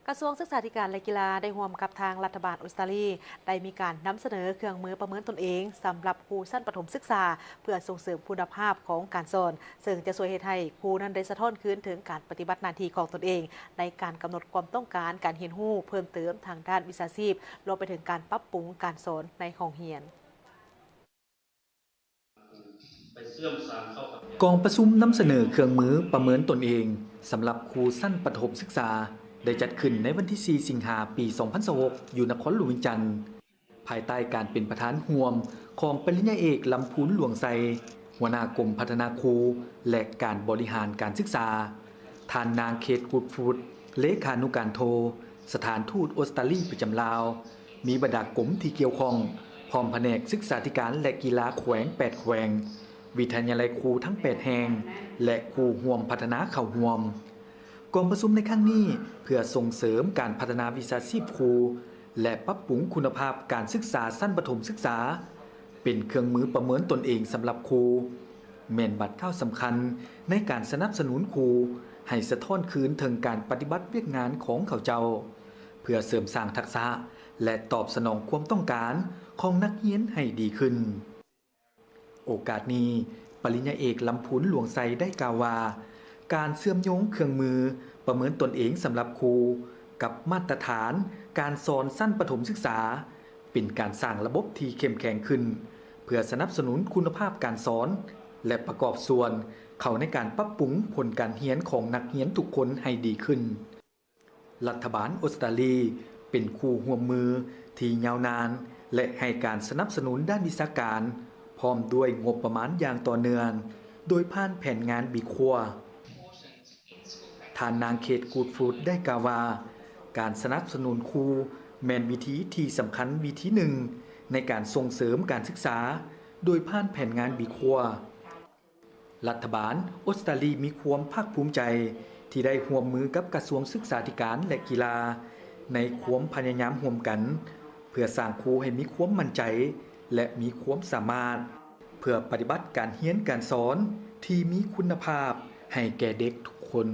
ກະຊວງສຶກສາທິການ ແລະ ກິລາ ໄດ້ຮ່ວມກັບທາງລັດຖະບານອົດສະຕາລີ ໄດ້ມີການນຳສະເໜີເຄື່ອງມືປະເມີນຕົນເອງ ສຳລັບຄູຊັ້ນປະຖົມສຶກສາ ເພື່ອສົ່ງເສີມຄຸນນະພາບຂອງການສອນ, ເຊິ່ງຈະຊ່ວຍເຮັດໃຫ້ຄູນັ້ນໄດ້ສະທ້ອນຄືນເຖິງການປະຕິບັດໜ້າທີ່ຂອງຕົນເອງ ໃນການກຳນົດຄວາມຕ້ອງການການຮຽນຮູ້ເພີ່ມເຕີມທາງດ້ານວິຊາຊີບ, ລວມໄປເຖິງການປັບປຸງການສອນໃນຫ້ອງຮຽນ. ກອງປະຊຸມນຳສະເໜີເຄື່ອງມືປະເມີນຕົນເອງ ສຳລັບຄູຊັ້ນປະຖົມສຶກສາ ໄດ້ຈັດຂຶ້ນໃນວັນທີສີ່ ສິງຫາ ປີສອງພັນຊາວຫົກ ຢູ່ນະຄອນຫຼວງວຽງຈັນ, ພາຍໃຕ້ການເປັນປະທານຮ່ວມຂອງປະລິນຍາເອກ ລຳພູນ ຫຼວງໄຊ, ຫົວໜ້າກົມພັດທະນາຄູ ແລະ ການບໍລິຫານການສຶກສາ, ທ່ານນາງ ເຄດ ກູດຟຣຸດ ເລຂານຸການໂທ ສະຖານທູດອົດສະຕາລີປະຈຳລາວ, ມີບັນດາກົມທີ່ກ່ຽວຂ້ອງ ພ້ອມພະແນກສຶກສາທິການ ແລະ ກິລາແຂວງແປດແຂວງ, ວິທະຍາໄລຄູທັງແປດແຫ່ງ ແລະ ຄູ່ຮ່ວມພັດທະນາເຂົ້າຮ່ວມ. ກອງປະຊຸມໃນຄັ້ງນີ້ ເພື່ອສົ່ງເສີມການພັດທະນາວິຊາຊີບຄູ ແລະ ປັບປຸງຄຸນນະພາບການສຶກສາຊັ້ນປະຖົມສຶກສາ ເປັນເຄື່ອງມືປະເມີນຕົນເອງສຳລັບຄູ ແມ່ນບາດກ້າວສຳຄັນໃນການສະໜັບສະໜູນຄູ ໃຫ້ສະທ້ອນຄືນເຖິງການປະຕິບັດວຽກງານຂອງເຂົາເຈົ້າ ເພື່ອເສີມສ້າງທັກສະ ແລະ ຕອບສະໜອງຄວາມຕ້ອງການຂອງນັກຮຽນໃຫ້ດີຂຶ້ນ. ໂອກາດນີ້, ປະລິນຍາເອກ ລຳພູນ ຫຼວງໄຊ ໄດ້ກ່າວວ່າ ການເຊື່ອມໂຍງເຄື່ອງມືປະເມີນຕົນເອງສຳລັບຄູ ກັບມາດຕະຖານການສອນຊັ້ນປະຖົມສຶກສາ ເປັນການສ້າງລະບົບທີ່ເຂັ້ມແຂງຂຶ້ນ ເພື່ອສະໜັບສະໜູນຄຸນນະພາບການສອນ ແລະ ປະກອບສ່ວນເຂົ້າໃນການປັບປຸງຜົນການຮຽນຂອງນັກຮຽນທຸກຄົນໃຫ້ດີຂຶ້ນ. ລັດຖະບານອົດສະຕາລີ ເປັນຄູ່ຮ່ວມມືທີ່ຍາວນານ ແລະ ໃຫ້ການສະໜັບສະໜູນດ້ານວິຊາການ ພ້ອມດ້ວຍງົບປະມານຢ່າງຕໍ່ເນື່ອງ ໂດຍຜ່ານແຜນງານ ບີຄວາ. ທ່ານນາງ ເຄດ ກູດຟຣຸດ ໄດ້ກ່າວວ່າ ການສະໜັບສະໜູນຄູ ແມ່ນວິທີທີ່ສຳຄັນວິທີໜຶ່ງ ໃນການສົ່ງເສີມການສຶກສາ ໂດຍຜ່ານແຜນງານ ບີຄວາ. ລັດຖະບານອົດສະຕາລີມີຄວາມພາກພູມໃຈ ທີ່ໄດ້ຮ່ວມມືກັບກະຊວງສຶກສາທິການ ແລະ ກິລາ ໃນຄວາມພະຍາຍາມຮ່ວມກັນ ເພື່ອສ້າງຄູໃຫ້ມີຄວາມໝັ້ນໃຈ ແລະ ມີຄວາມສາມາດ ເພື່ອປະຕິບັດການຮຽນການສອນທີ່ມີຄຸນນະພາບໃຫ້ແກ່ເດັກທຸກຄົນ.